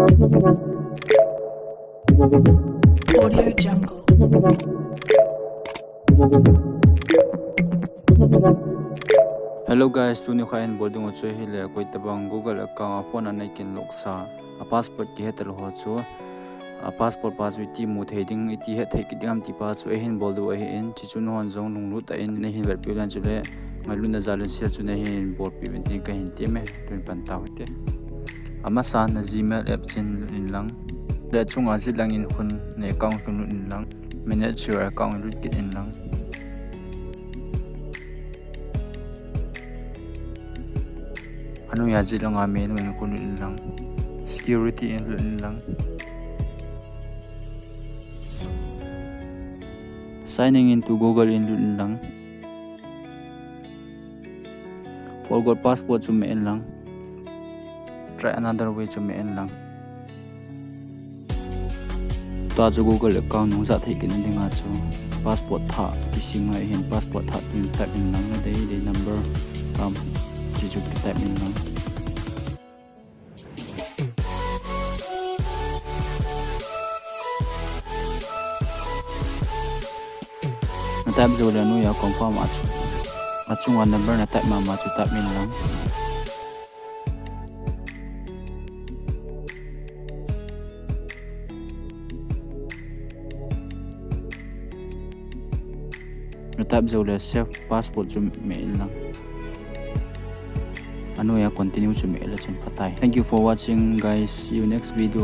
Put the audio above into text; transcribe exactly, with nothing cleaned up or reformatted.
Audio Jungle. Hello guys, tuni kha hin bol ding u chu hile, koi tabang Google account a phone a nei kin log sa, a password kihe talou ho chu, a password pa chu iti mu thei ding, iti het thei kit ding ham ti pa chu eihin bol diu ahin, hichu nahon jong lunglut tah in neihin vetpeh u hen chule, ngailutna jal in share chu neihin bolpeh uvin tin kahin ti me, tun pan tau hite. Amasa na Gmail app chin lut in lang. Le chunga jet lang in khun na account khun lut in lang. Manage your account lut kit in lang. Anuia jet langa menu in khun lut in lang. Security in lut in lang. Signing in to Google in lut in lang. Forgot password chu meh in lang. Try another way chu meh in lang. Tua chu Google account nung jah thei kit na dinga chu password thah kisem ngai hin, password thah tun type in lang, na dei dei number tam chu chu type in lang. Na type jou le anuia confirm a chu, achunga number na type mama chu type in lang. Na type jou le save password chu meh in lang. Anuia continue chu meh le chun phatai. Thank you for watching, guys. See you next video.